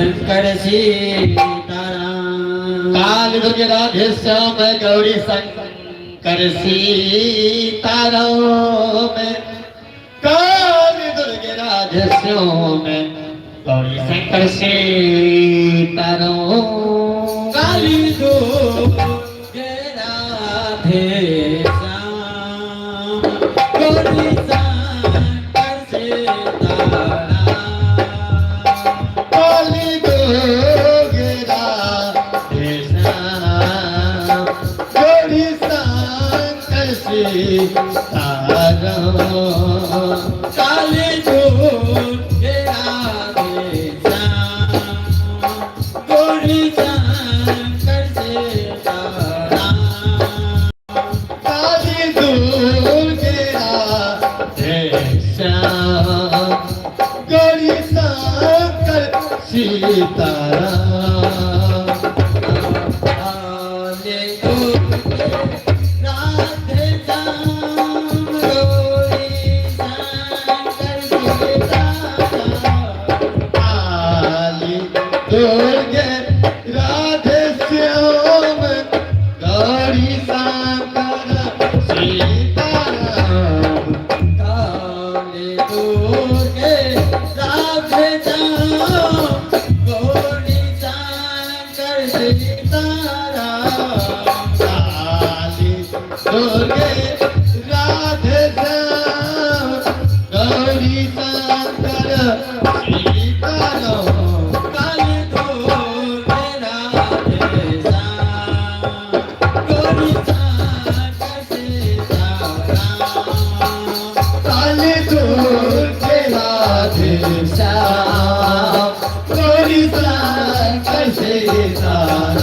शंकर सीताराम। काल दुर्गे राधे श्याम गौरी शंकर सीताराम। काल दुर्गे राधे श्याम गौरी शंकर सीताराम। काली दुर्गे राधे श्याम गौरी शंकर सीताराम। काली दुर्गे राधे श्याम गौरी शंकर सीताराम। काली दुर्गे राधे श्याम गौरी शंकर सीताराम। काली दुर्गे राधे श्याम गौरी शंकर सीताराम। काली दुर्गे राधे श्याम गौरी शंकर सीताराम। काली दुर्गे राधे श्याम गौरी शंकर सीताराम। काली दुर्गे राधे श्याम गौरी शंकर सीताराम। काली दुर्गे राधे श्याम गौरी शंकर सीताराम। काली दुर्गे राधे श्याम गौरी शंकर सीताराम। काली दुर्गे राधे श्याम गौरी शंकर सीताराम। काली दुर्गे राधे श्याम गौरी शंकर सीताराम।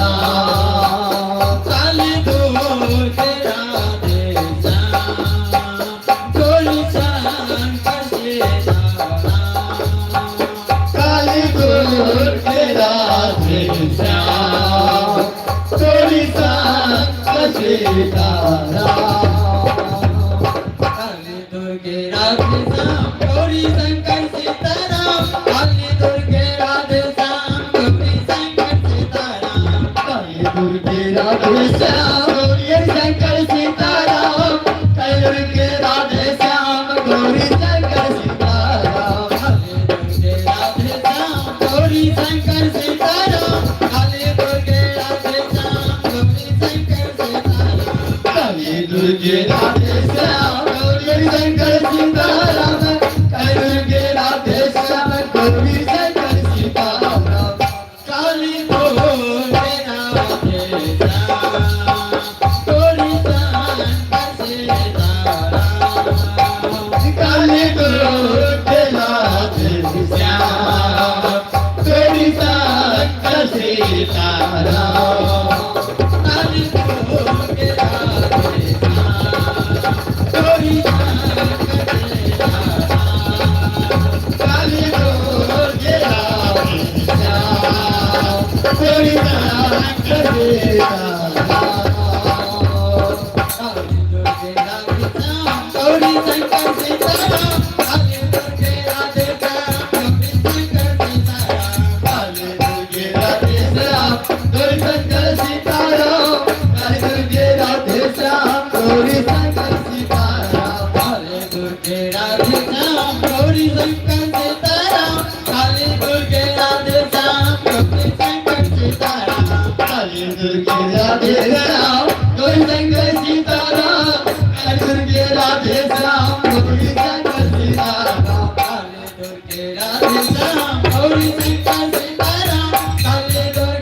काली दुर्गे राधे श्याम गौरी शंकर सीताराम। काली दुर्गे राधे श्याम गौरी शंकर सीताराम। काली दुर्गे राधे श्याम गौरी शंकर सीताराम। काली दुर्गे राधे श्याम गौरी शंकर सीताराम। काली दुर्गे राधे श्याम गौरी शंकर सीताराम। काली दुर्गे राधे श्याम गौरी शंकर सीताराम। काली दुर्गे राधे श्याम गौरी शंकर सीताराम। काली दुर्गे राधे श्याम गौरी शंकर सीताराम। काली दुर्गे राधे श्याम गौरी शंकर सीताराम। काली दुर्गे राधे श्याम गौरी शंकर सीताराम। काली दुर्गे राधे श्याम गौरी शंकर सीताराम। काली दुर्गे राधे श्याम गौरी शंकर सीताराम। काली दुर्गे राधे श्याम गौरी शंकर सीताराम। काली दुर्गे राधे श्याम गौरी शंकर सीताराम। काली दुर्गे राधे श्याम गौरी शंकर सीताराम। काली दुर्गे राधे श्याम गौरी शंकर सीताराम। काली दुर्गे राधे श्याम गौरी शंकर सीताराम। काली दुर्गे राधे श्याम गौरी शंकर सीताराम। काली दुर्गे राधे श्याम गौरी शंकर सीताराम। काली दुर्गे राधे श्याम गौरी शंकर सीताराम। काली दुर्गे राधे श्याम गौरी शंकर सीताराम। काली दुर्गे राधे श्याम गौरी शंकर सीताराम। काली दुर्गे राधे श्याम गौरी शंकर सीताराम। काली दुर्गे राधे श्याम गौरी शंकर सीताराम। काली दुर्गे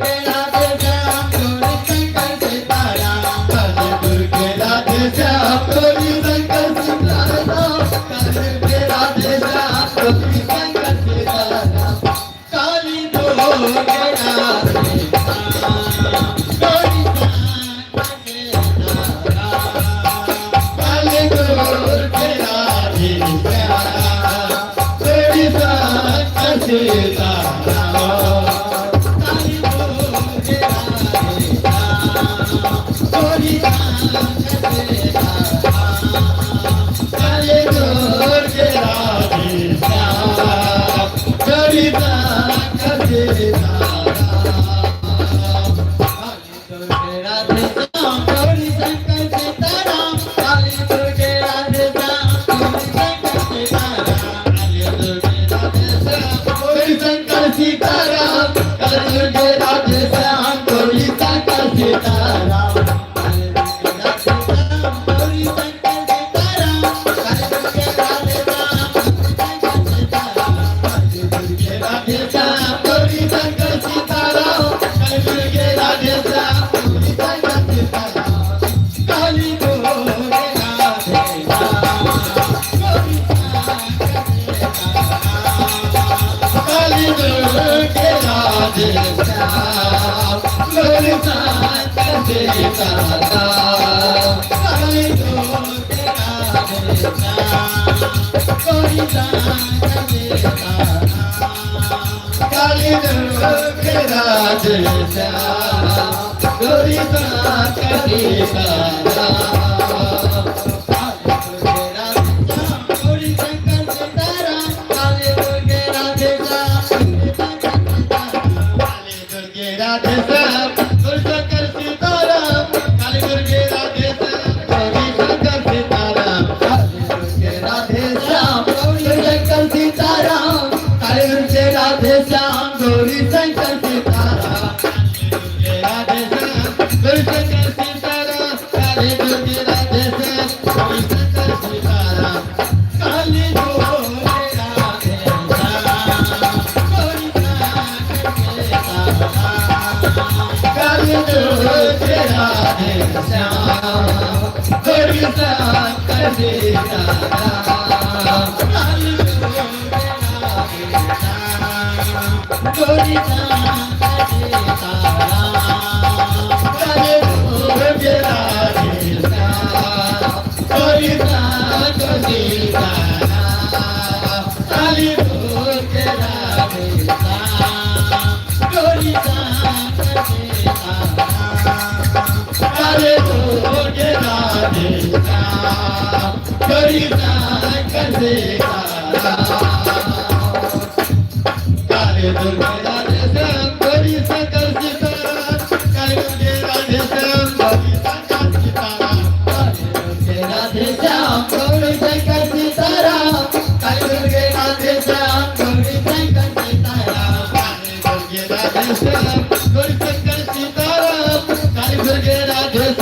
राधे श्याम गौरी शंकर सीताराम। काली दुर्गे राधे श्याम गौरी शंकर सीताराम। काली दुर्गे राधे श्याम गौरी शंकर सीताराम। काली दुर्गे राधे श्याम गौरी शंकर सीताराम। काली दुर्गे राधे श्याम गौरी शंकर सीताराम। राधे श्याम गौरी शंकर सीताराम। काली दुर्गे राधे श्याम गौरी शंकर सीताराम। काली दुर्गे राधे श्याम गौरी शंकर सीताराम। काली दुर्गे राधे श्याम गौरी शंकर सीताराम। काली दुर्गे राधे श्याम काली दुर्गे राधे श्याम गौरी शंकर सीताराम। काली दुर्गे राधे श्याम गौरी शंकर सीताराम। काली दुर्गे राधे श्याम गौरी शंकर सीताराम। काली दुर्गे राधे श्याम गौरी शंकर सीताराम। काली दुर्गे राधे श्याम गौरी शंकर सीताराम। काली दुर्गे राधे श्याम गौरी शंकर सीताराम। काली दुर्गे राधे श्याम गौरी शंकर सीताराम। काली दुर्गे राधे श्याम गौरी शंकर सीताराम। काली दुर्गे राधे श्याम गौरी शंकर सीताराम। काली दुर्गे राधे श्याम गौरी शंकर सीताराम। काली दुर्गे राधे श्याम गौरी शंकर सीताराम। काली दुर्गे राधे श्याम गौरी शंकर सीताराम। काली दुर्गे राधे श्याम गौरी शंकर सीताराम। काली दुर्गे राधे श्याम गौरी शंकर सीताराम। काली दुर्गे राधे श्याम गौरी शंकर सीताराम। काली दुर्गे राधे श्याम गौरी शंकर सीताराम। काली दुर्गे राधे श्याम गौरी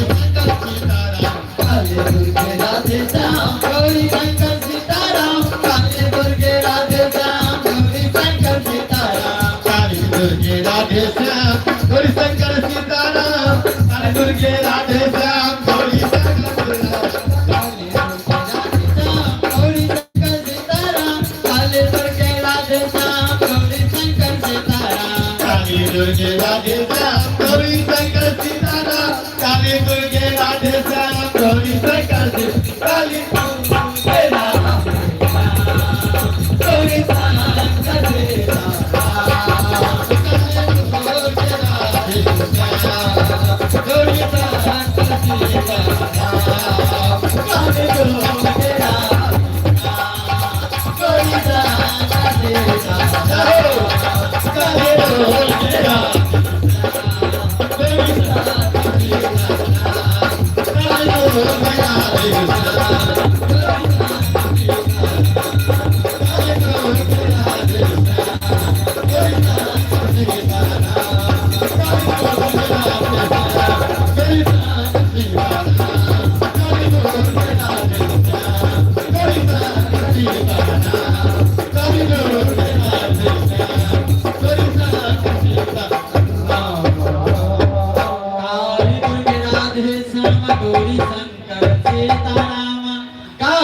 शंकर सीताराम। काली दुर्गे राधे श्याम गौरी शंकर सीताराम। काली दुर्गे राधे श्याम गौरी शंकर सीताराम। काली दुर्गे राधे श्याम गौरी शंकर सीताराम। काली दुर्गे राधे श्याम गौरी शंकर सीताराम। काली दुर्गे राधे श्याम गौरी शंकर सीताराम। काली दुर्गे राधे श्याम गौरी शंकर सीताराम। काली दुर्गे राधे श्याम गौरी शंकर सीताराम। काली दुर्गे राधे श्याम गौरी शंकर सीताराम। काली दुर्गे राधे श्याम गौरी शंकर सीताराम। काली दुर्गे राधे गौरी शंकर सीताराम। दुर्गे राधे श्याम गौरी शंकर सीताराम। काली दुर्गे राधे गौरी शंकर सीताराम। काली दुर्गे राधे गौरी शंकर सीताराम। काली दुर्गे राधे श्याम काली दुर्गे राधे श्याम गौरी शंकर सीताराम। काली दुर्गे राधे श्याम गौरी शंकर सीताराम। काली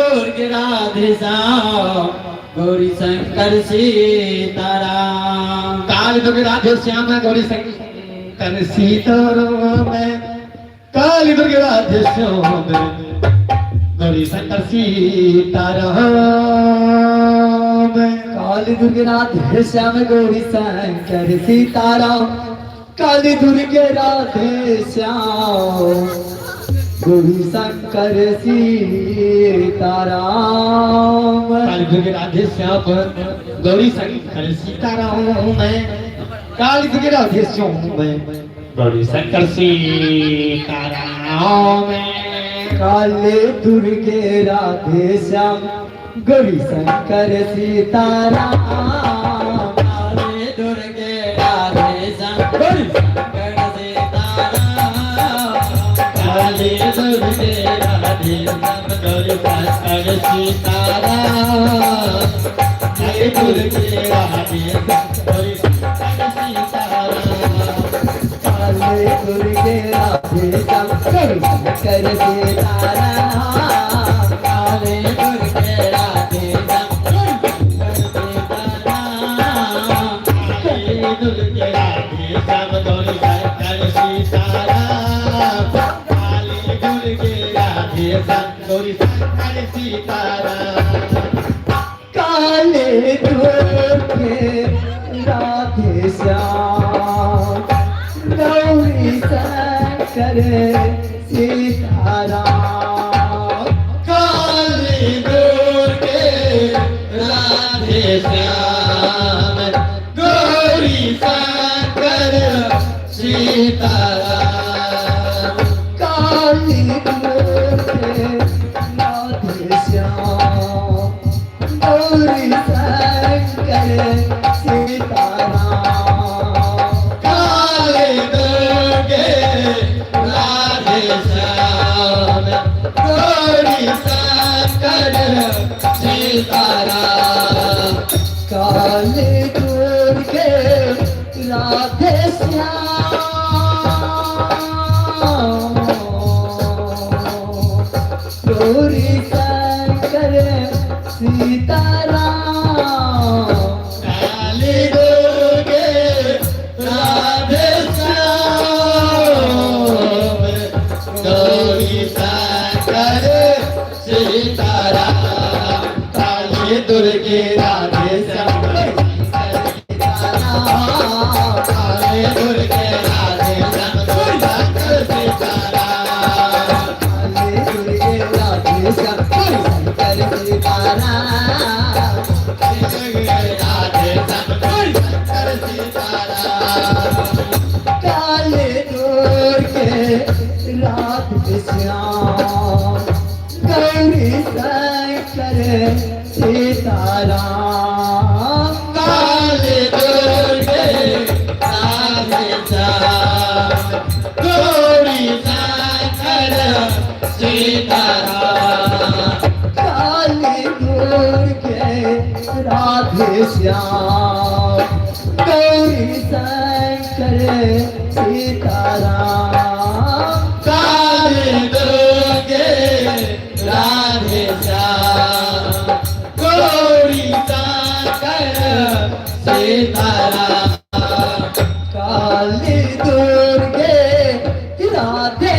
दुर्गे राधे श्याम गौरी शंकर सीताराम। काली दुर्गे राधे श्याम गौरी शंकर सीताराम। काली दुर्गे राधे श्याम गौरी शंकर सीताराम। काली दुर्गे राधे श्याम गौरी शंकर सीताराम। काली दुर्गे राधे श्याम गौरी शंकर सीताराम। काली दुर्गे राधे श्याम गौरी शंकर सीताराम। काली दुर्गे राधे श्याम गौरी शंकर सीताराम। काली दुर्गे राधे श्याम गौरी शंकर सीताराम। काली दुर्गे राधे श्याम गौरी शंकर सीताराम। काली दुर्गे राधे श्याम गौरी शंकर सीताराम। काले दुर्गे राधे श्याम गौरी शंकर सीताराम। काले दुर्गे राधे श्याम गौरी शंकर सीताराम। काली दुर्गे राधे श्याम गौरी शंकर सीताराम। काली दुर्गे राधे श्याम गौरी शंकर सीताराम। काले दुर्गे राधे श्याम गौरी शंकर सीताराम। काले दुर्गे राधे श्याम गौरी शंकर सीताराम। सीताराम। काले दुर्गे राधे श्याम गौरी शंकर सीताराम। काली दुर्गे राधे श्याम गौरी शंकर सीताराम। काली दुर्गे राधे श्याम गौरी शंकर सीताराम। काली दुर्गे राधे श्याम गौरी शंकर सीताराम। काली दुर्गे राधे श्याम गौरी शंकर सीताराम। काली दुर्गे राधे श्याम गौरी शंकर सीताराम। काली दुर्गे राधे श्याम सीताराम। काली दुर्गे राधे श्याम गौरी शंकर सीताराम। काली दुर्गे राधे श्याम गौरी शंकर सीताराम। काली दुर्गे राधे श्याम गौरी शंकर सीताराम। काले दुर्गे राधे श्याम गौरी शंकर सीताराम। काली दुर्गे राधे श्याम गौरी शंकर सीताराम। काले दुर्गे राधे श्याम गौरी शंकर सीताराम। काली दुर्गे राधे श्याम गौरी शंकर सीताराम। काली दुर्गे राधे श्याम गौरी शंकर सीताराम। काली दुर्गे राधे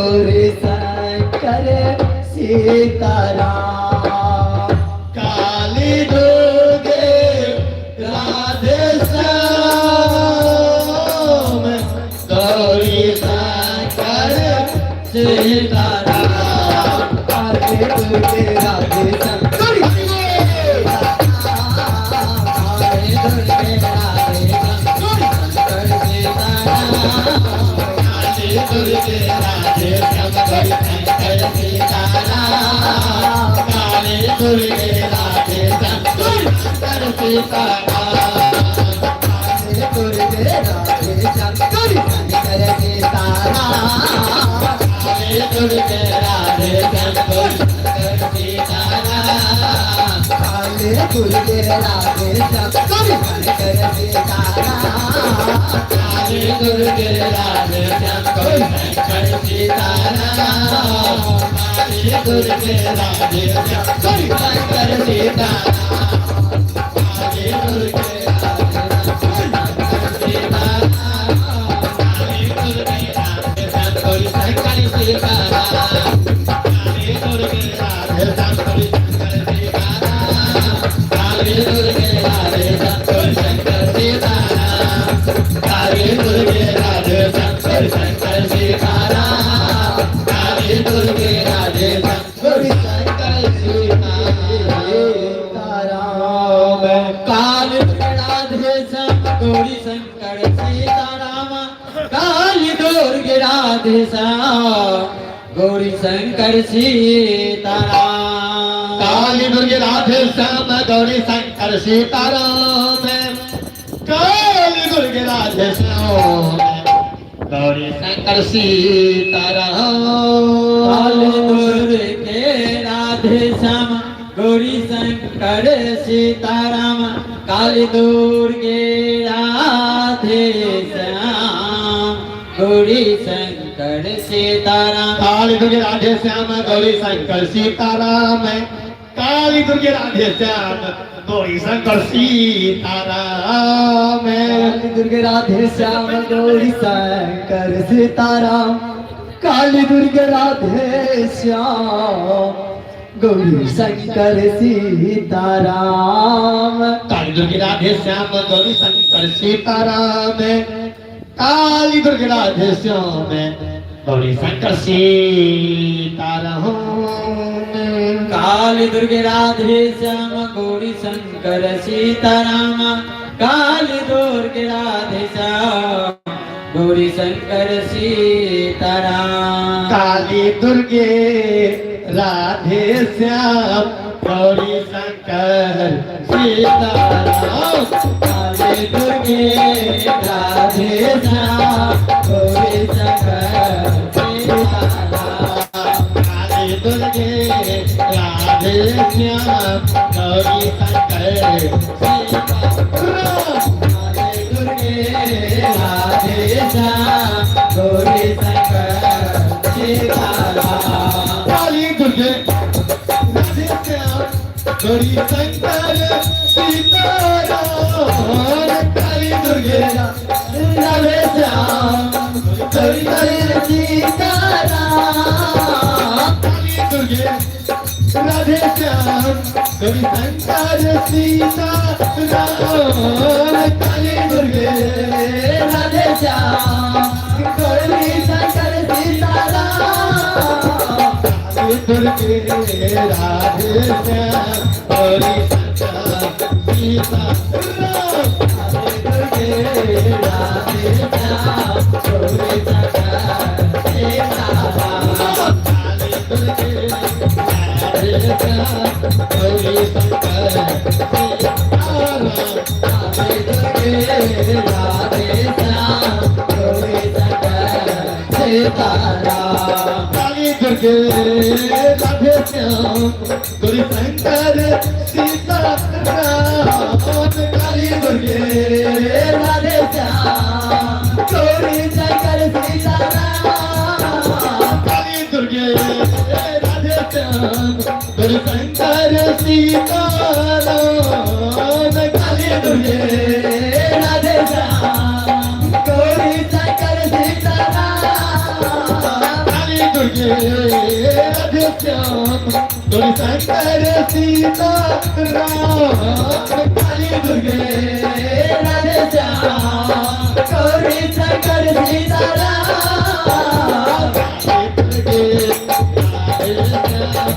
श्याम गौरी शंकर सीताराम। काली दुर्गे राधे श्याम गौरी सीताराम। काली दुर्गे राधे श्याम गौरी शंकर सीताराम। काली दुर्गे राधे श्याम गौरी शंकर सीताराम। काली दुर्गे राधे श्याम गौरी शंकर सीताराम। काली दुर्गे राधे श्याम गौरी शंकर सीताराम। काली दुर्गे राधे श्याम गौरी शंकर सीताराम। काले दुर्गे राधे श्याम गौरी शंकर सीताराम। काली दुर्गे राधे श्याम गौरी शंकर सीताराम। काली दुर्गे राधे श्याम गौरी शंकर सीताराम। काली दुर्गे राधे श्याम गौरी शंकर सीताराम। काली दुर्गे राधे श्याम गौरी शंकर सीताराम। काली दुर्गे राधे श्याम गौरी शंकर सीताराम। काली दुर्गे राधे श्याम गौरी शंकर सीताराम। काली दुर्गे राधे श्याम गौरी शंकर सीताराम। काली दुर्गे राधे श्याम गौरी शंकर सीताराम। काली दुर्गे राधे श्याम गौरी शंकर सीताराम। काली दुर्गे राधे श्याम गौरी शंकर सीताराम। काली दुर्गे राधे श्याम गौरी शंकर सीताराम। काली दुर्गे राधे श्याम गौरी शंकर सीताराम। काली दुर्गे राधे श्याम गौरी शंकर सीताराम। काली दुर्गे राधे श्याम गौरी शंकर सीताराम। काली दुर्गे राधे श्याम गौरी शंकर सीताराम। काली दुर्गे राधे श्याम गौरी शंकर सीताराम। काली दुर्गे राधे श्याम गौरी शंकर सीताराम। काली दुर्गे राधे श्याम गौरी शंकर सीताराम। काली दुर्गे राधे श्याम गौरी शंकर सीताराम। काली दुर्गे राधे श्याम गौरी शंकर सीताराम। काली दुर्गे राधे श्याम गौरी शंकर सीताराम। काली दुर्गे राधे श्याम गौरी शंकर सीताराम। काली दुर्गे राधे श्याम गौरी शंकर सीताराम। काली दुर्गे राधे श्याम गौरी शंकर सीताराम। काली दुर्गे राधे श्याम गौरी शंकर सीताराम। काली दुर्गे राधे श्याम गौरी शंकर सीताराम। काली दुर्गे राधे श्याम गौरी शंकर सीताराम। काली दुर्गे राधे श्याम गौरी शंकर सीताराम। काली दुर्गे राधे श्याम गौरी शंकर सीताराम। काली दुर्गे राधे श्याम गौरी शंकर सीताराम। काली दुर्गे राधे श्याम गौरी शंकर सीताराम। काली दुर्गे राधे श्याम गौरी शंकर सीताराम। काली दुर्गे राधे श्याम गौरी शंकर सीताराम। काली दुर्गे राधे श्याम गौरी शंकर सीताराम। काली दुर्गे राधे श्याम गौरी शंकर सीताराम। काली दुर्गे राधे श्याम गौरी शंकर सीताराम। काली दुर्गे राधे श्याम गौरी शंकर सीताराम। काली दुर्गे राधे श्याम गौरी शंकर सीताराम। काली दुर्गे राधे श्याम गौरी शंकर सीताराम। काली दुर्गे राधे श्याम गौरी शंकर सीताराम। काली दुर्गे राधे श्याम गौरी शंकर सीताराम। काली दुर्गे राधे श्याम गौरी शंकर सीताराम। काली दुर्गे राधे श्याम गौरी शंकर सीताराम। काली दुर्गे राधे श्याम गौरी शंकर सीताराम। काली दुर्गे राधे श्याम गौरी शंकर सीताराम।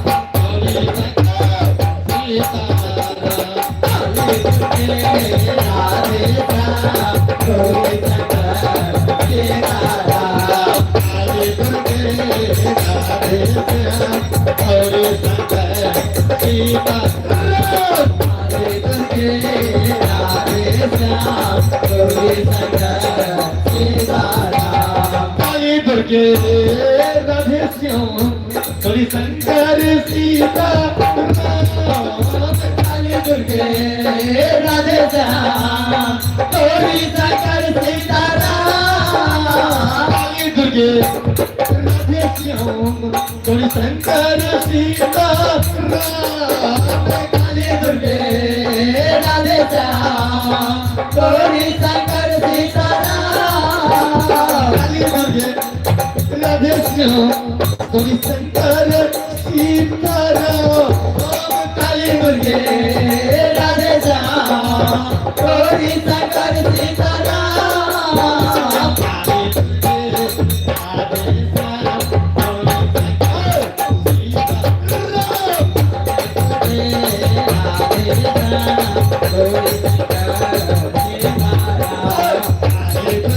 काली दुर्गे राधे श्याम गौरी शंकर सीताराम। काली दुर्गे राधे श्याम गौरी शंकर सीताराम। काली दुर्गे राधे श्याम गौरी शंकर सीताराम। काली दुर्गे राधे श्याम गौरी शंकर सीताराम। काली दुर्गे राधे श्याम गौरी शंकर सीताराम। काली दुर्गे राधे श्याम गौरी शंकर सीताराम। राधे श्याम गौरी शंकर सीताराम। काली दुर्गे राधे श्याम गौरी शंकर सीताराम। काली दुर्गे राधे श्याम गौरी शंकर सीताराम। काली दुर्गे राधे श्याम गौरी शंकर सीताराम। काली दुर्गे राधे श्याम गौरी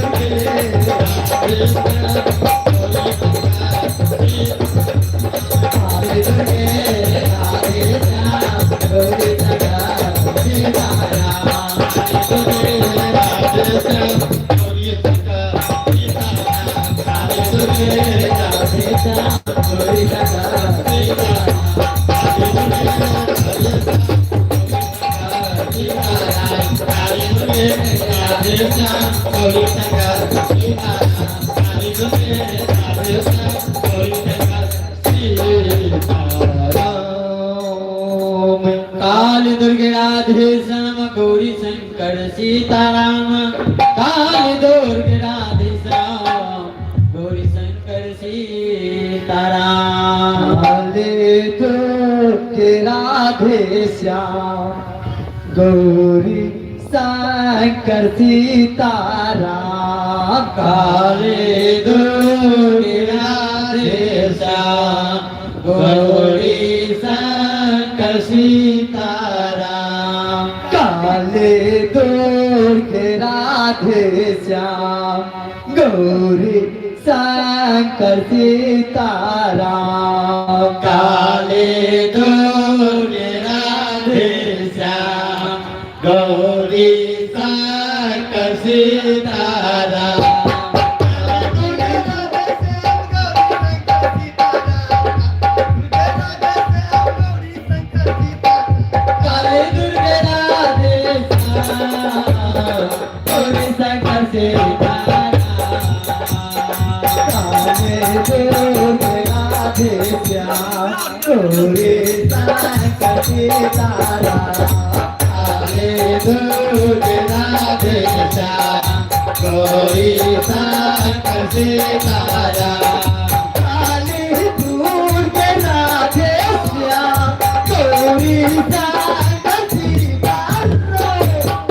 शंकर सीताराम। काली दुर्गे राधे श्याम सीताराम। काली दुर्गे राधे श्याम गौरी शंकर सीताराम। काली दुर्गे राधे श्याम गौरी शंकर सीताराम। काली दुर्गे राधे श्याम गौरी शंकर सीताराम। काली दुर्गे राधे श्याम गौरी शंकर सीताराम। काले दुर्गे राधे श्याम गौरी शंकर सीताराम। काले दुर्गे राधे श्याम गौरी शंकर सीताराम। काले दुर्गे राधे श्याम गौरी शंकर सीताराम। काले दुर्गे राधे श्याम गौरी शंकर सीताराम। काले दुर्गे राधे श्याम गौरी शंकर सीताराम। काले दुर्गे राधे श्याम गौरी शंकर सीताराम। काले दुर्गे राधे श्याम गौरी शंकर सीताराम। काले दुर्गे राधे श्याम गौरी शंकर सीताराम। काली दुर्गे राधे श्याम गौरी शंकर सीताराम। काली दुर्गे राधे श्याम गौरी शंकर सीताराम।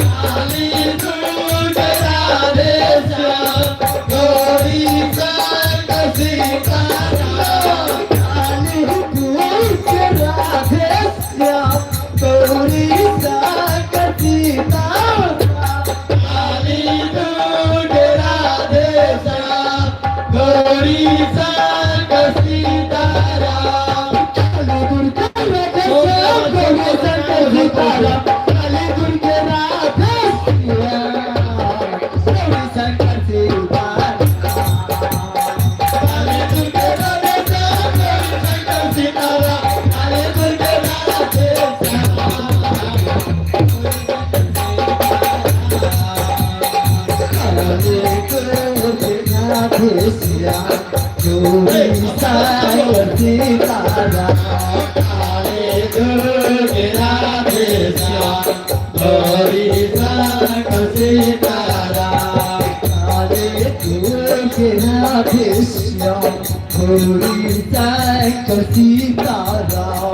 काली दुर्गे राधे श्याम गौरी शंकर सीताराम। काली दुर्गे राधे श्याम गौरी शंकर सीताराम। काली दुर्गे राधे श्याम गौरी शंकर सीताराम। काली दुर्गे राधे श्याम गौरी शंकर सीताराम। काली दुर्गे राधे श्याम काली दुर्गे राधे श्याम गौरी शंकर सीताराम। काले दुर्गे राधे श्याम गौरी शंकर सीताराम। काले दुर्गे राधे श्याम गौरी शंकर सीताराम।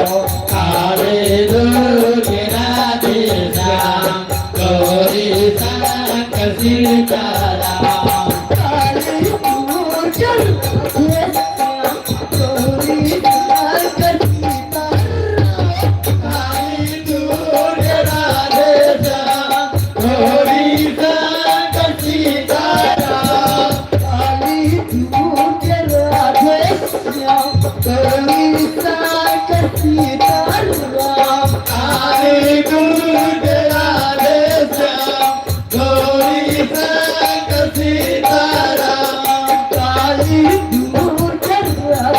काले दुर्गे राधे श्याम गौरी शंकर सीताराम। काली दुर्गे राधे श्याम गौरी शंकर सीताराम। काली दुर्गे राधे श्याम गौरी शंकर सीताराम। काली दुर्गे राधे श्याम गौरी शंकर सीताराम। काली दुर्गे राधे श्याम गौरी शंकर सीताराम। काली दुर्गे राधे श्याम गौरी शंकर सीताराम। काली दुर्गे राधे श्याम गौरी शंकर सीताराम। काली दुर्गे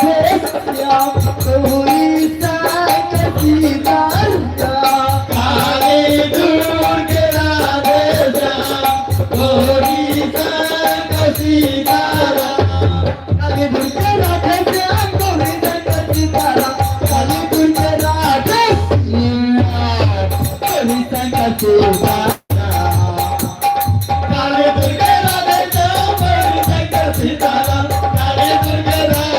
राधे श्याम गौरी शंकर सीताराम। काली दुर्गे राधे श्याम गौरी शंकर सीताराम। काली दुर्गे राधे श्याम गौरी शंकर सीताराम। काली दुर्गे राधे श्याम गौरी शंकर सीताराम। काली दुर्गे राधे श्याम गौरी शंकर सीताराम। काली दुर्गे राधे श्याम गौरी शंकर सीताराम। काली दुर्गे राधे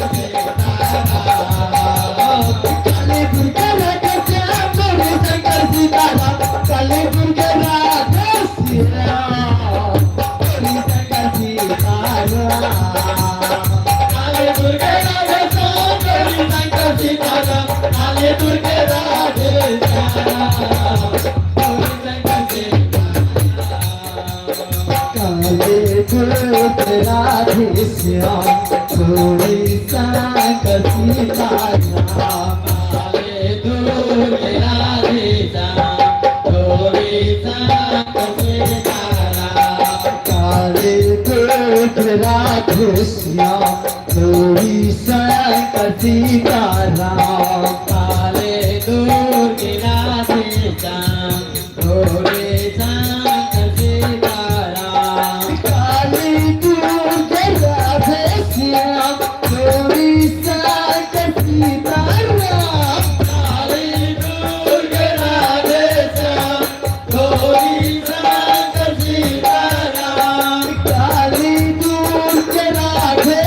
श्याम गौरी शंकर सीताराम। काली दुर्गे राधे श्याम गौरी शंकर सीताराम। काले दुर्गे राधे श्याम गौरी शंकर सीताराम। काले दुर्गे राधे श्याम गौरी शंकर सीताराम। काले दुर्गे राधे श्याम गौरी शंकर सीताराम। काले दुर्गे राधे श्याम गौरी शंकर सीताराम। काली दुर्गे राधे श्याम गौरी शंकर सीताराम। काली दुर्गे राधे श्याम गौरी शंकर सीताराम। काली दुर्गे राधे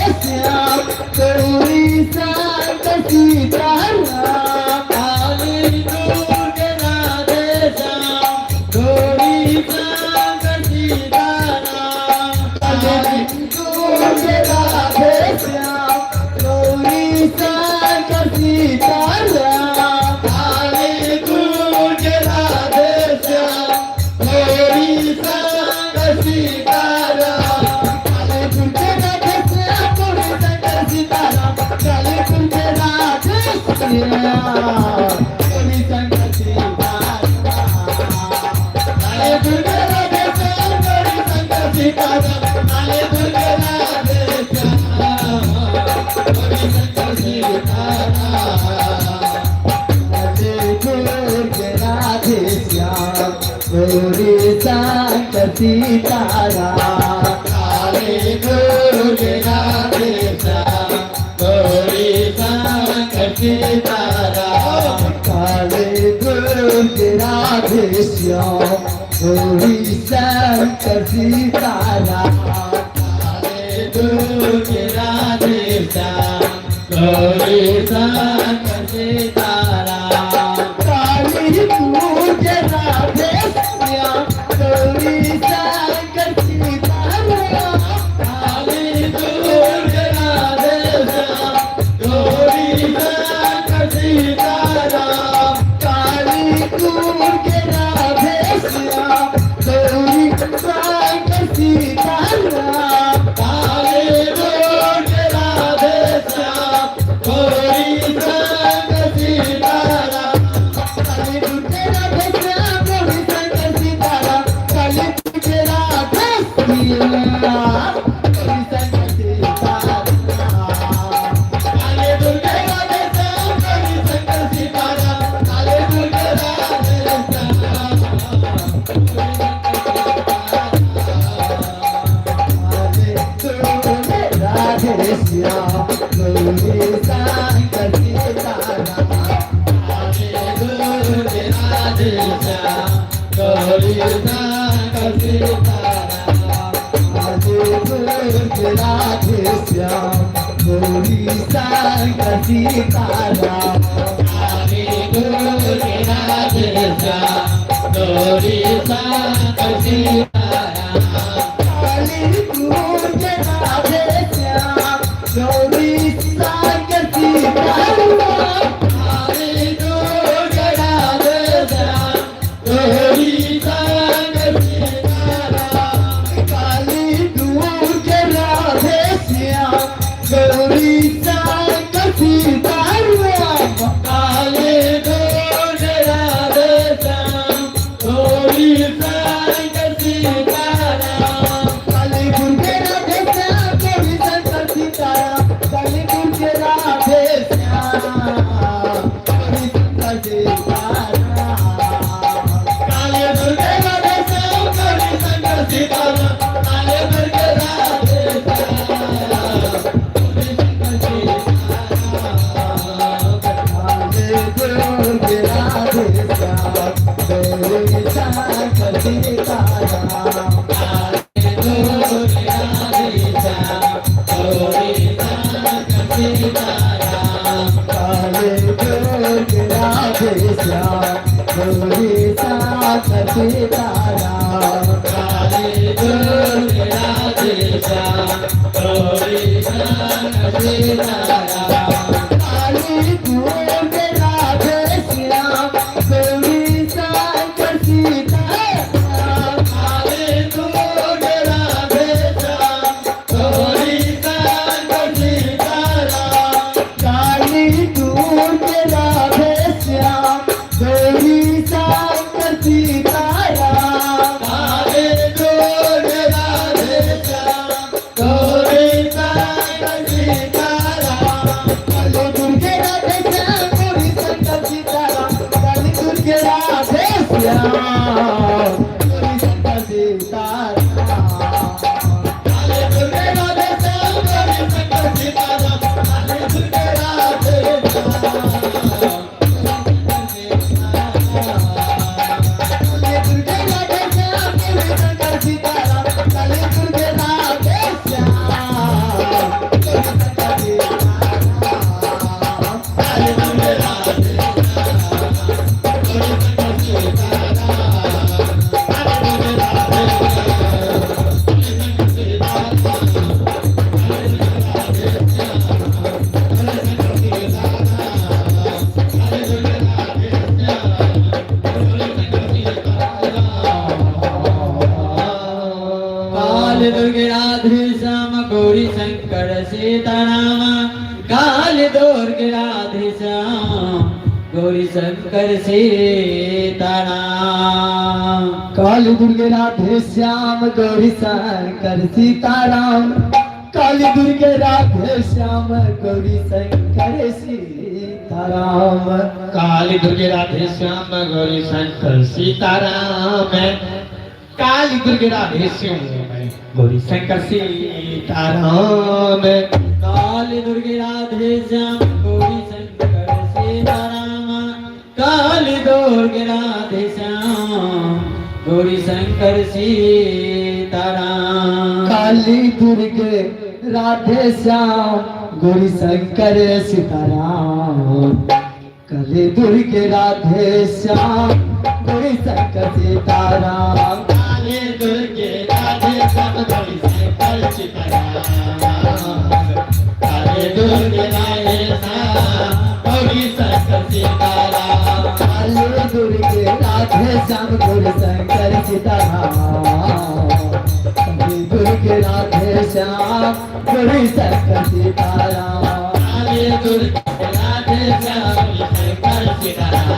सीताराम। काले दुर्गे राधे श्याम गौरी शंकर सीताराम। काले दुर्गे राधे श्याम गौरी शंकर सीताराम। काली दुर्गे राधे श्याम गौरी शंकर सीताराम। काली दुर्गे राधे श्याम गौरी शंकर सीताराम। काली दुर्गे राधे श्याम गौरी शंकर सीताराम। काली दुर्गे राधे श्याम गौरी शंकर सीताराम। काली दुर्गे राधे श्याम गौरी शंकर सीताराम। काली दुर्गे राधे श्याम गौरी शंकर सीताराम। काले दुर्गे राधे श्याम गौरी शंकर सीताराम। काले दुर्गे राधे श्याम काली दुर्गे राधे श्याम गौरी शंकर सीताराम। काले दुर्गे राधे श्याम गौरी शंकर सीताराम। काली दुर्गे राधे श्याम गौरी शंकर सीताराम। काले दुर्गे राधे श्याम गौरी शंकर सीताराम। काली दुर्गे राधे श्याम गौरी शंकर सीताराम। काले दुर्गे राधे श्याम गौरी शंकर सीताराम। काली दुर्गे राधे श्याम गौरी शंकर सीताराम। काले दुर्गे राधे श्याम गौरी शंकर सीताराम। काली दुर्गे राधे श्याम गौरी शंकर सीताराम। काली दुर्गे राधे श्याम गौरी शंकर सीताराम। काले दुर्गे राधे श्याम गौरी शंकर सीताराम। काले दुर्गे राधे श्याम गौरी शंकर सीताराम। काली दुर्गे राधे श्याम गौरी शंकर सीताराम। काले दुर्गे राधे श्याम गौरी शंकर सीताराम। काले दुर्गे राधे श्याम गौरी शंकर सीताराम। काले दुर्गे राधे श्याम गौरी शंकर सीताराम। काली दुर्गे राधे श्याम गौरी शंकर सीताराम। काले दुर्गे राधे श्याम गौरी शंकर सीताराम। काली दुर्गे राधे श्याम गौरी शंकर सीताराम। काले दुर्गे राधे श्याम गौरी शंकर सीताराम। काली दुर्गे राधे श्याम गौरी शंकर सीताराम। काली दुर्गे राधे श्याम गौरी शंकर सीताराम। काले दुर्गे राधे श्याम गौरी शंकर सीताराम। काले दुर्गे राधे श्याम काली दुर्गे राधे श्याम गौरी शंकर सीताराम। काली दुर्गे राधे श्याम गौरी शंकर सीताराम। काले दुर्गे राधे श्याम गौरी शंकर सीताराम। काले दुर्गे राधे श्याम गौरी शंकर सीताराम। काले दुर्गे राधे श्याम गौरी शंकर सीताराम। काले दुर्गे राधे श्याम गौरी शंकर सीताराम। काले दुर्गे राधे श्याम गौरी शंकर सीताराम। काले दुर्गे राधे श्याम गौरी शंकर सीताराम। काली दुर्गे राधे श्याम गौरी शंकर सीताराम। काली दुर्गे राधे श्याम गौरी शंकर सीताराम। काली दुर्गे राधे श्याम गौरी शंकर सीताराम। काली दुर्गे राधे श्याम गौरी शंकर सीताराम। काली दुर्गे राधे श्याम गौरी शंकर दुर्गे राधे श्याम गौरी शंकर सीताराम। काली दुर्गे राधे श्याम गौरी शंकर सीताराम। काली दुर्गे राधे श्याम गौरी शंकर सीताराम। काली दुर्गे राधे श्याम गौरी शंकर सीताराम। काली दुर्गे राधे श्याम गौरी शंकर सीताराम। काली दुर्गे राधे श्याम गौरी शंकर सीताराम। काली दुर्गे राधे श्याम गौरी शंकर सीताराम। काली दुर्गे राधे श्याम गौरी शंकर सीताराम।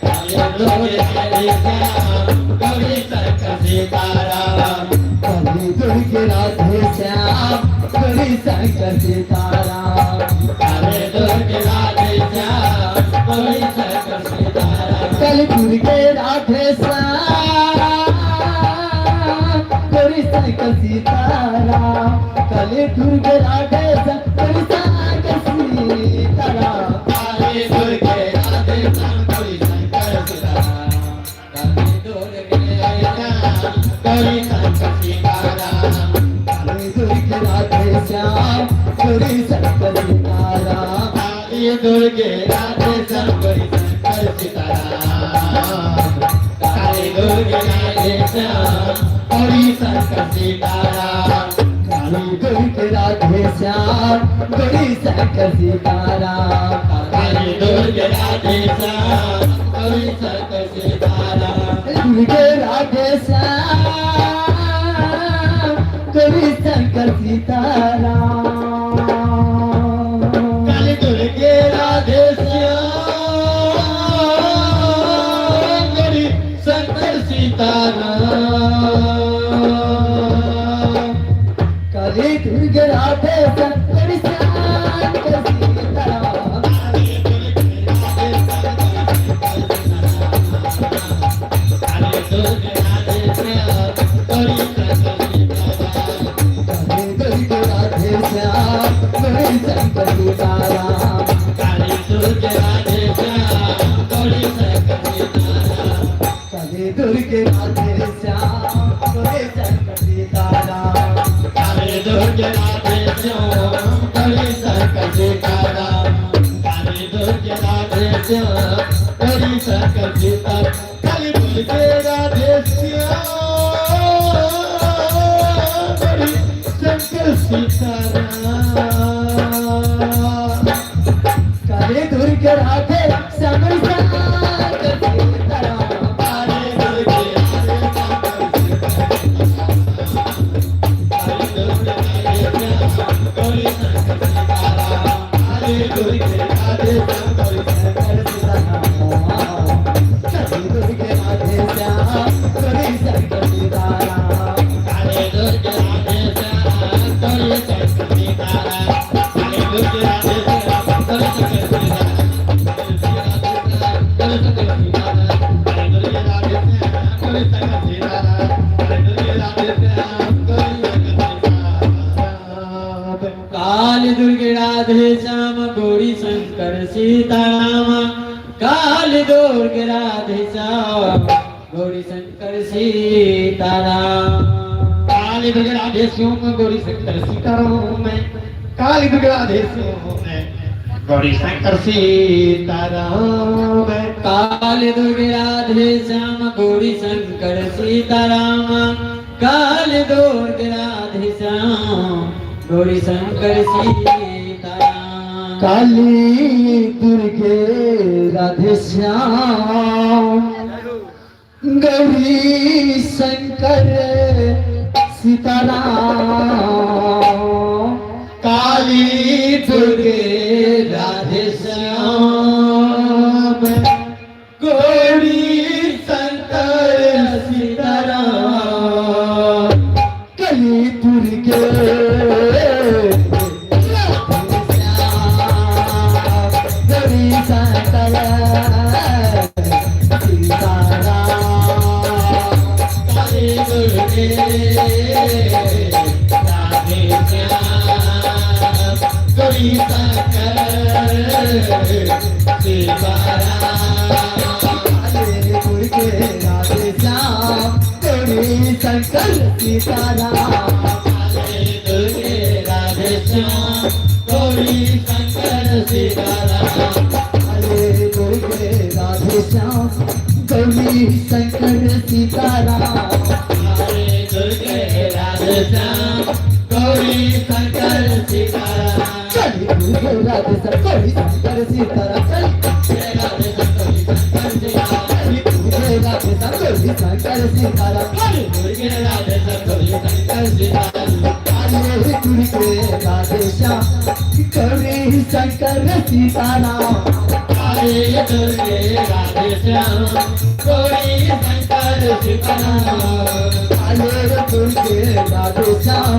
काली दुर्गे राधे श्याम गौरी शंकर सीताराम। काली दुर्गे राधे श्याम गौरी शंकर सीताराम। काली दुर्गे राधे श्याम गौरी शंकर सीताराम। काली दुर्गे राधे श्याम गौरी शंकर सीताराम। काली दुर्गे राधे श्याम गौरी शंकर सीताराम। काली दुर्गे राधे श्याम गौरी शंकर सीताराम। काली दुर्गे राधे श्याम गौरी शंकर सीताराम। काली दुर्गे राधे श्याम गौरी शंकर सीताराम। काली दुर्गे राधे श्याम गौरी शंकर सीताराम। काली दुर्गे राधे श्याम गौरी शंकर सीताराम। काली दुर्गे राधे श्याम गौरी शंकर सीताराम। काली दुर्गे राधे श्याम गौरी शंकर सीताराम। दुर्गे राधे श्याम गौरी शंकर सीताराम। काली दुर्गे राधे श्याम गौरी शंकर सीताराम। काली दुर्गे राधे श्याम गौरी शंकर सीताराम। काली दुर्गे राधे श्याम गौरी शंकर सीताराम। काली दुर्गे राधे श्याम गौरी शंकर सीताराम। काली दुर्गे राधे श्याम गौरी शंकर सीताराम। काली दुर्गे राधे श्याम गौरी शंकर सीताराम। काली दुर्गे राधे श्याम गौरी शंकर सीताराम। काली दुर्गे राधे श्याम गौरी शंकर सीताराम। काली दुर्गे राधे श्याम गौरी शंकर सीताराम। काली दुर्गे राधे श्याम गौरी शंकर सीताराम। काली दुर्गे राधे श्याम गौरी शंकर सीताराम। काली दुर्गे राधे श्याम गौरी शंकर सीताराम। काली दुर्गे राधे श्याम गौरी शंकर सीताराम। काली दुर्गे राधे श्याम गौरी शंकर सीताराम। काली दुर्गे राधे श्याम गौरी शंकर सीताराम। काली दुर्गे राधे श्याम गौरी शंकर सीताराम। काली दुर्गे राधे श्याम गौरी शंकर सीताराम। काली दुर्गे राधे श्याम गौरी शंकर सीताराम। काली दुर्गे राधे श्याम गौरी शंकर सीताराम। काली दुर्गे राधे श्याम गौरी शंकर सीताराम। काली दुर्गे राधे श्याम गौरी शंकर सीताराम। काली दुर्गे राधे श्याम गौरी शंकर सीताराम। काली दुर्गे राधे श्याम गौरी शंकर सीताराम। काली दुर्गे राधे श्याम गौरी शंकर सीताराम। काली दुर्गे राधे श्याम गौरी शंकर सीताराम। काली दुर्गे राधे श्याम गौरी शंकर सीताराम। काली दुर्गे राधे श्याम गौरी शंकर सीताराम। काली दुर्गे राधे श्याम गौरी शंकर सीताराम। काली दुर्गे राधे श्याम गौरी शंकर सीताराम। काली दुर्गे राधे श्याम गौरी शंकर सीताराम। सीताराम। काली दुर्गे राधे श्याम गौरी शंकर सीताराम। काले दुर्गे राधे श्याम गौरी शंकर सीताराम। काली दुर्गे राधे श्याम गौरी शंकर सीताराम। काली दुर्गे राधे श्याम गौरी शंकर सीताराम। राधे श्याम गौरी शंकर सीताराम। काली दुर्गे राधे श्याम गौरी शंकर सीताराम। काली दुर्गे राधे श्याम गौरी शंकर सीताराम। काले दुर्गे राधे श्याम गौरी शंकर सीताराम। काली दुर्गे राधे श्याम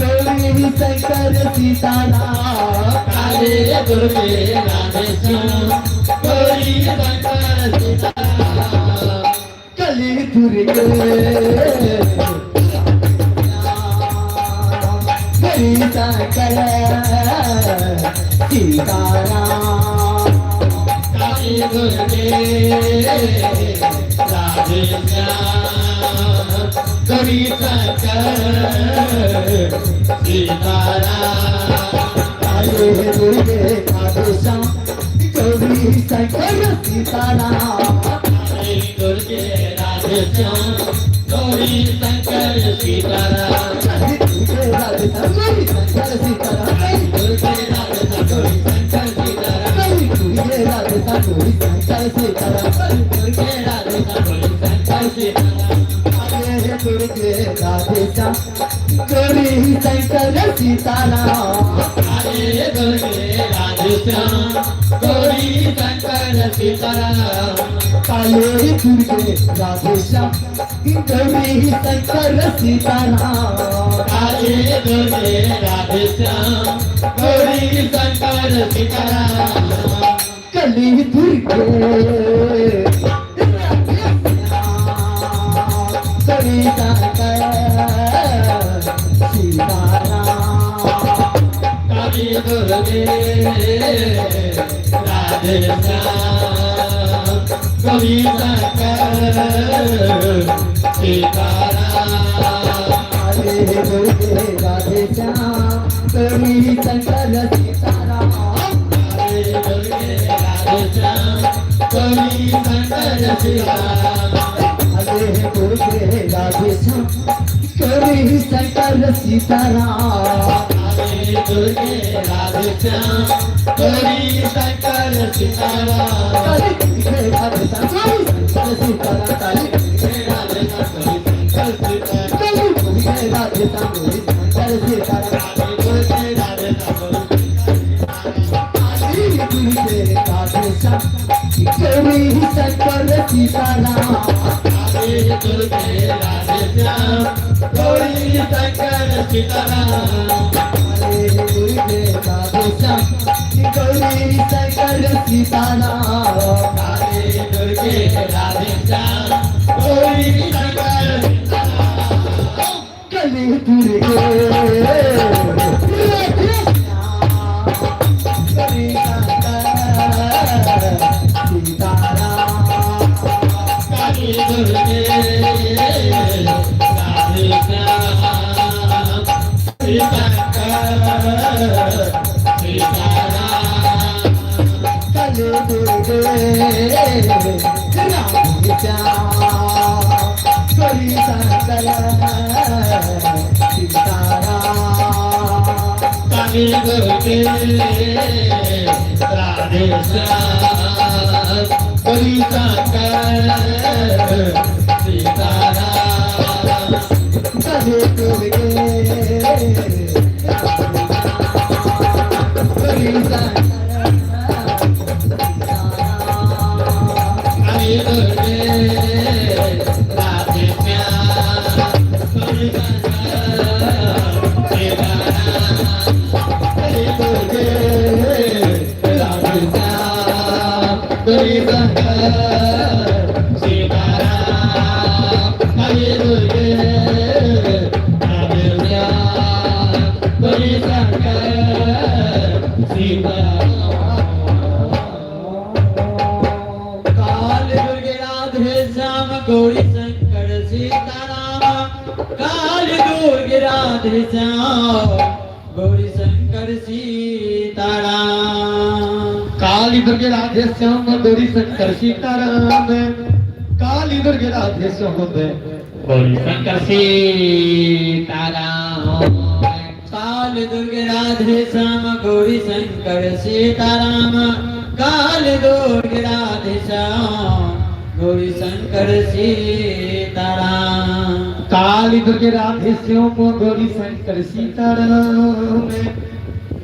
गौरी शंकर सीताराम। काले दुर्गे राधे श्याम गौरी शंकर सीताराम। काली दुर्गे राधे श्याम गौरी शंकर सीताराम। कली दुर्गे गौरी शंकर सीताराम। काली दुर्गे राधे श्याम गौरी शंकर सीताराम। काले दुर्गे राधे श्याम गौरी शंकर सीताराम। काली दुर्गे राधे श्याम गौरी शंकर सीताराम। काली दुर्गे राधे श्याम गौरी शंकर सीताराम। दुर्गे राधे श्याम गौरी शंकर सीताराम। काली दुर्गे राधे श्याम गौरी शंकर सीताराम। दुर्गे राधे श्याम गौरी शंकर सीताराम। काले दुर्गे राधे श्याम गौरी शंकर सीताराम। काली दुर्गे राधे श्याम गौरी शंकर सीताराम। काले दुर्गे राधे श्याम गौरी शंकर सीताराम। काली दुर्गे राधे श्याम गौरी शंकर सीताराम। कली दुर्गे राधे श्याम गौरी शंकर सीताराम। काली दुर्गे राधे श्याम गौरी शंकर सीताराम। काले दुर्गे राधे श्याम गौरी शंकर सीताराम। काली दुर्गे राधे श्याम गौरी शंकर सीताराम। काले दुर्गे राधे श्याम गौरी शंकर सीताराम। काली दुर्गे राधे श्याम गौरी शंकर सीताराम। काली दुर्गे राधे श्याम गौरी शंकर सीताराम। काली राधे श्याम गौरी शंकर सीताराम। काली दुर्गे राधे श्याम गौरी शंकर सीताराम। काली दुर्गे राधे श्याम गौरी काली दुर्गे राधे श्याम गौरी शंकर सीताराम। काली दुर्गे राधे श्याम गौरी शंकर सीताराम। काले दुर्गे राधे श्याम गौरी शंकर सीताराम। काली दुर्गे राधे श्याम गौरी शंकर सीताराम। कली दुर्गे राधे श्याम गौरी शंकर सीताराम। काली दुर्गे राधे श्याम शंकर सीताराम। कली दुर्गे राधे श्याम गौरी शंकर सीताराम। काली दुर्गे राधे श्याम गौरी शंकर सीताराम। कली दुर्गे गौरी शंकर सीताराम। काली दुर्गे राधे श्याम गौरी शंकर सीताराम। काली दुर्गे राधे श्याम गौरी शंकर सीताराम। काली दुर्गे राधे श्याम गौरी शंकर सीताराम। काली दुर्गे राधे श्याम गौरी शंकर सीताराम। काली राधे श्याम गौरी शंकर सीताराम। काली दुर्गे राधे श्याम गौरी शंकर सीताराम। काली दुर्गे राधे श्याम गौरी शंकर सीताराम। काल दुर्गे राधे श्याम गौरी शंकर सीताराम। काल दुर्गे राधे श्याम गौरी शंकर सीताराम। काली दुर्गे राधे श्याम गौरी शंकर सीताराम।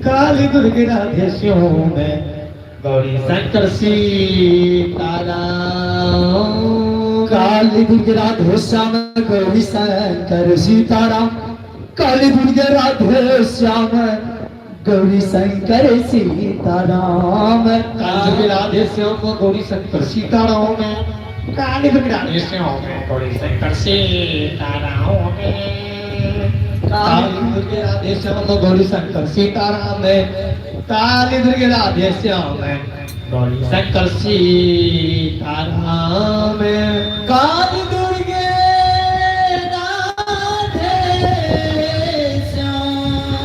काली दुर्गे राधे श्याम गौरी शंकर सीताराम। काली दुर्गे राधे श्याम गौरी शंकर सीताराम। काली दुर्गे राधे श्याम गौरी शंकर सीताराम। काली दुर्गे राधे श्याम गौरी शंकर सीताराम। काली दुर्गे राधे श्याम गौरी शंकर सीताराम। काली दुर्गे राधे श्याम गौरी शंकर सीताराम। काली दुर्गे राधे श्याम गौरी शंकर सीताराम। काल दुर्गे राधे श्याम गौरी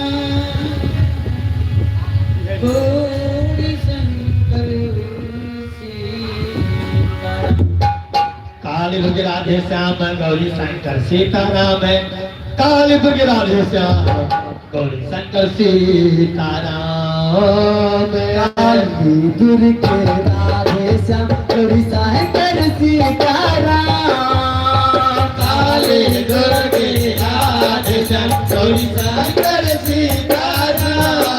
शंकर सीताराम। काली दुर्गे राधे श्याम गौरी शंकर सीताराम। काली दुर्गे राधे श्याम गौरी शंकर सीताराम। काली दुर्गे राधे श्याम गौरी शंकर सीताराम। काली दुर्गे राधे श्याम गौरी शंकर सीताराम। काली दुर्गे राधे श्याम गौरी शंकर सीताराम।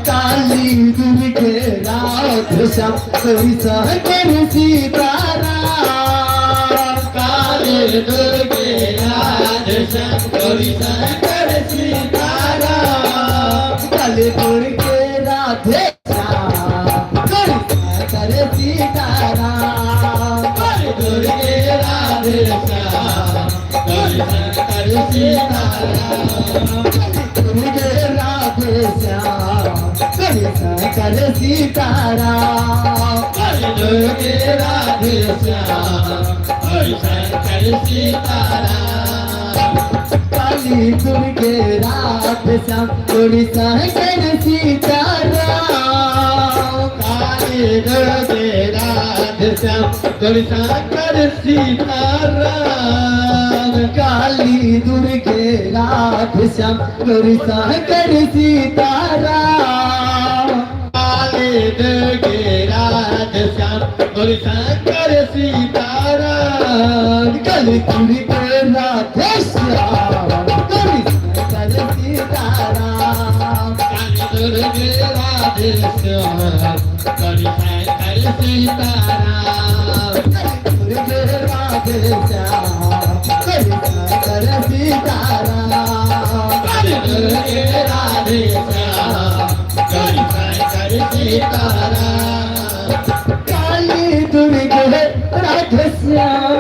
काली दुर्गे राधे श्याम गौरी शंकर सीताराम। काली दुर्गे राधे श्याम गौरी शंकर सीताराम। काली दुर्गे राधे श्याम गौरी शंकर सीताराम। काली दुर्गे राधे श्याम गौरी शंकर सीताराम। काली दुर्गे राधे श्याम गौरी शंकर सीताराम। काली दुर्गे राधे श्याम गौरी शंकर सीताराम। काली दुर्गे राधे श्याम गौरी शंकर सीताराम। काली दुर्गे राधे श्याम गौरी शंकर सीताराम। काली दुर्गे राधे श्याम गौरी शंकर सीताराम। काली दुर्गे राधे श्याम गौरी शंकर सीताराम। काली दुर्गे राधे श्याम गौरी शंकर सीताराम। काली दुर्गे राधे श्याम गौरी शंकर सीताराम। काली दुर्गे राधे श्याम गौरी शंकर सीताराम। काली दुर्गे राधे श्याम गौरी शंकर सीताराम। काली दुर्गे राधे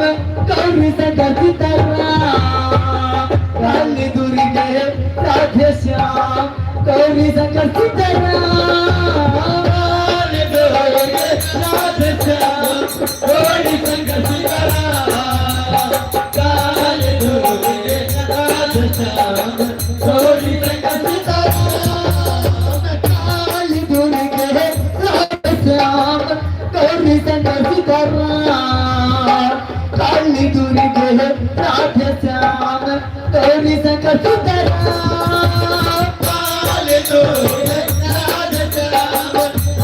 श्याम गौरी शंकर सीताराम। काली दुर्गे राधे श्याम गौरी शंकर सीताराम। काली दुर्गे राधे श्याम गौरी शंकर सीताराम। काली दुर्गे राधे श्याम गौरी शंकर सीताराम। काली दुर्गे राधे श्याम गौरी शंकर सीताराम। काली दुर्गे राधे श्याम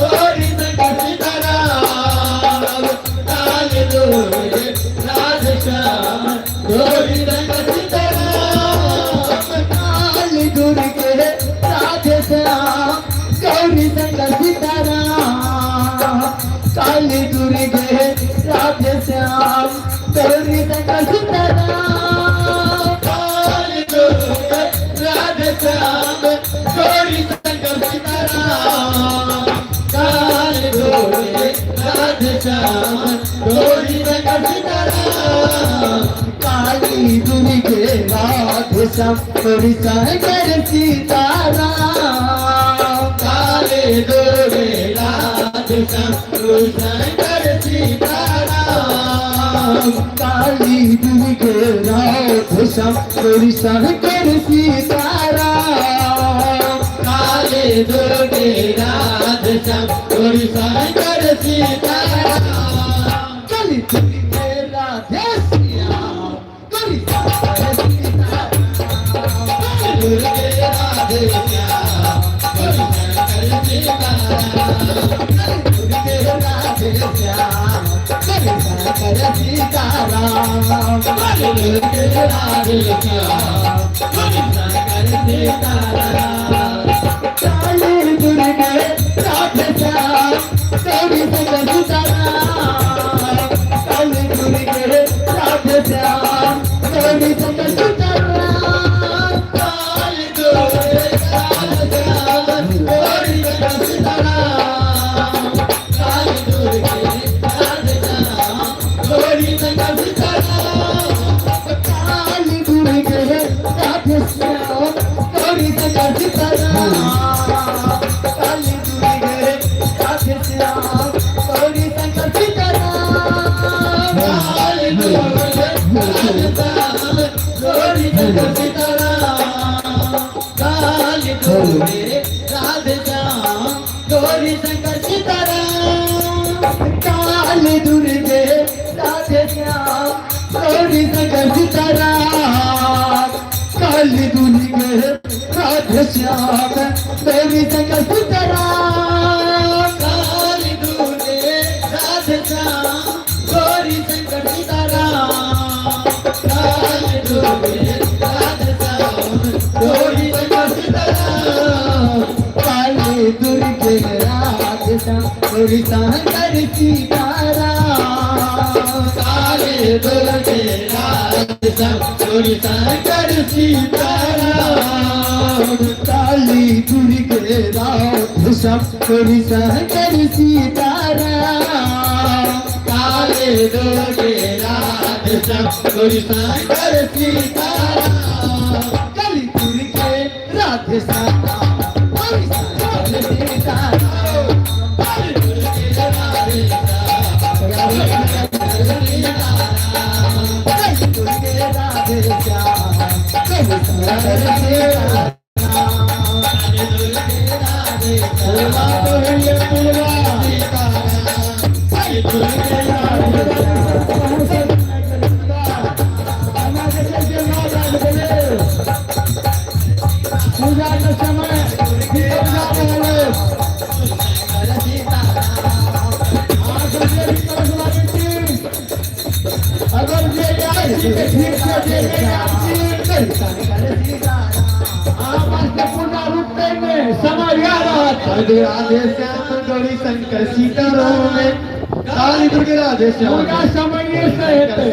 गौरी शंकर सीताराम। काली दुर्गे राधे श्याम गौरी शंकर सीताराम। काली दुर्गे राधे श्याम गौरी शंकर सीताराम। काली दुर्गे राधे श्याम गौरी शंकर सीताराम। काली दुर्गे राधे श्याम गौरी शंकर सीताराम। काली दुर्गे राधे श्याम गौरी शंकर सीताराम। काली दुर्गे राधे श्याम गौरी शंकर सीताराम। काली दुर्गे राधे श्याम गौरी शंकर सीताराम। श्याम, काली दुर्गे राधे श्याम, गौरी शंकर सीताराम। काली दुर्गे राधे श्याम, गौरी शंकर सीताराम। काली दुर्गे राधे श्याम, गौरी शंकर सीताराम। काली दुर्गे राधे श्याम, गौरी शंकर सीताराम। काली दुर्गे राधे श्याम, गौरी शंकर सीताराम। काली दुर्गे राधे श्याम, गौरी शंकर सीताराम। काली दुर्गे राधे श्याम, गौरी शंकर सीताराम। काली दुर्गे राधे श्याम, गौरी शंकर सीताराम। काली दुर्गे राधे श्याम, गौरी शंकर सीताराम। काली दुर्गे राधे श्याम, गौरी शंकर सीताराम। काली दुर्गे राधे श्याम, गौरी शंकर सीताराम। काली दुर्गे राधे श्याम, गौरी शंकर सीताराम। काली दुर्गे राधे श्याम, गौरी शंकर सीताराम। काली दुर्गे राधे श्याम, गौरी शंकर सीताराम। काली दुर्गे राधे श्याम, गौरी शंकर सीताराम। काली दुर्गे राधे श्याम, गौरी शंकर सीताराम। काली दुर्गे राधे श्याम, गौरी शंकर सीताराम। काली दुर्गे राधे श्याम, गौरी शंकर सीताराम। काली दुर्गे राधे श्याम, गौरी शंकर सीताराम। काली दुर्गे राधे श्याम, गौरी शंकर सीताराम। काली दुर्गे राधे श्याम, गौरी शंकर सीताराम। काली दुर्गे राधे श्याम, गौरी शंकर सीताराम। काली दुर्गे राधे श्याम, गौरी शंकर सीताराम। काली दुर्गे राधे श्याम, गौरी शंकर सीताराम। काली दुर्गे राधे श्याम, गौरी शंकर सीताराम। काली दुर्गे राधे श्याम, सीताराम। काली दुर्गे राधे पूजा के समय बीतल जा रहल अछि। शंकर सीताराम। अहाँ सब जे भी कलशवाली छी, अगर जे आयल छी तऽ ठीक छै, जे नहि आयल छी, अहाँ वास्ते पूजा रुकतै नहि, समय इएह रहत। काली राधे श्याम, गौरी शंकर सीताराम। काली दुर्गे राधे श्याम, पूजा समये से हेतै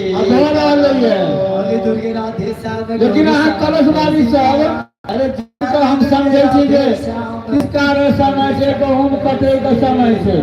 आ भऽ रहलैए। काली दुर्गे राधे श्याम। लेकिन अहाँ कलशवाली सब, अरे जिनका हम समझै छी जे किसका समय छै, गहूँम कटै के समय छै।